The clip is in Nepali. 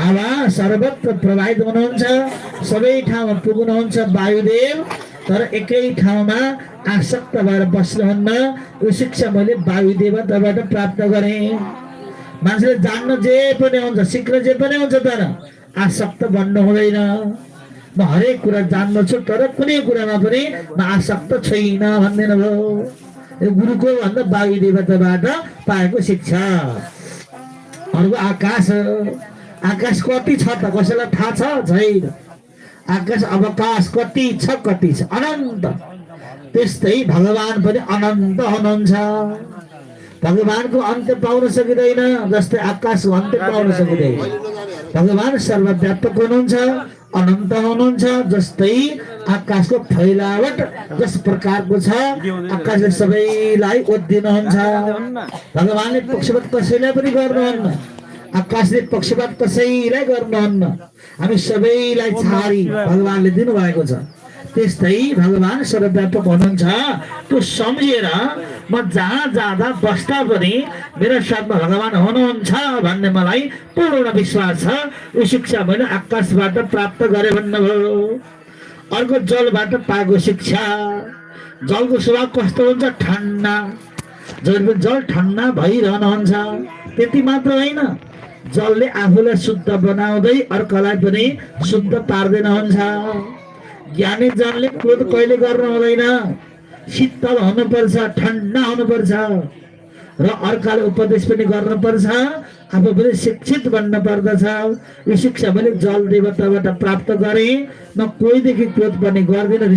हावा सर्वत्र प्रवाहित हुनुहुन्छ, सबै ठाउँमा पुग्नुहुन्छ वायुदेव, तर एकै ठाउँमा आसक्त भएर बस्नुहुन्न। यो शिक्षा मैले वायुदेवताबाट प्राप्त गरेँ। मान्छेले जान्न जे पनि हुन्छ, सिक्न जे पनि हुन्छ, तर आसक्त बन्नु हुँदैन। म हरेक कुरा जान्दछु तर कुनै कुरामा पनि म आसक्त छैन भन्दैन भयो। यो गुरुको भन्दा वायुदेवताबाट पाएको शिक्षा। अर्को आकाश। आकाश कति छ त कसैलाई थाहा छ? छैन। आकाश अवकाश कति छ, कति छ, अनन्त। त्यस्तै भगवान पनि अनन्त हुनुहुन्छ। भगवानको अन्त्य पाउन सकिँदैन, जस्तै आकाशको अन्त्य पाउन सकिँदैन। भगवान सर्वव्यापक हुनुहुन्छ, अनन्त हुनुहुन्छ। जस्तै आकाशको फैलावट जस प्रकारको छ, आकाशले सबैलाई ओद्दिनुहुन्छ। भगवानले पक्षपात कसैलाई पनि गर्नुहुन्न, आकाशले पक्षपात कसैलाई गर्नुहुन्न। हामी सबैलाई छाडी भगवानले दिनुभएको छ। त्यस्तै भगवान सर्वव्यापक हुनुहुन्छ। त्यो सम्झेर म जहाँ जाँदा बस्दा पनि मेरो साथमा भगवान हुनुहुन्छ भन्ने मलाई पूर्ण विश्वास छ। यो शिक्षा मैले आकाशबाट प्राप्त गरेँ भन्नुभयो। अर्को जलबाट पाएको शिक्षा। जलको स्वभाव कस्तो हुन्छ? ठन्डा। जल ठन्डा भइरहनुहुन्छ। त्यति मात्र होइन, जलले आफूलाई शुद्ध बनाउँदै अर्कालाई पनि शुद्ध पार्दैन हुन्छ। ज्ञानी जनले क्रोध कहिले गर्नु हुँदैन। शीतल हुनुपर्छ, ठन्डा हुनुपर्छ र अर्काले उपदेश पनि गर्नुपर्छ, आफू पनि शिक्षित बन्न पर्दछ। यो शिक्षा मैले जल देवताबाट प्राप्त गरेँ। म कोहीदेखि क्रोध पनि गर्दिनँ।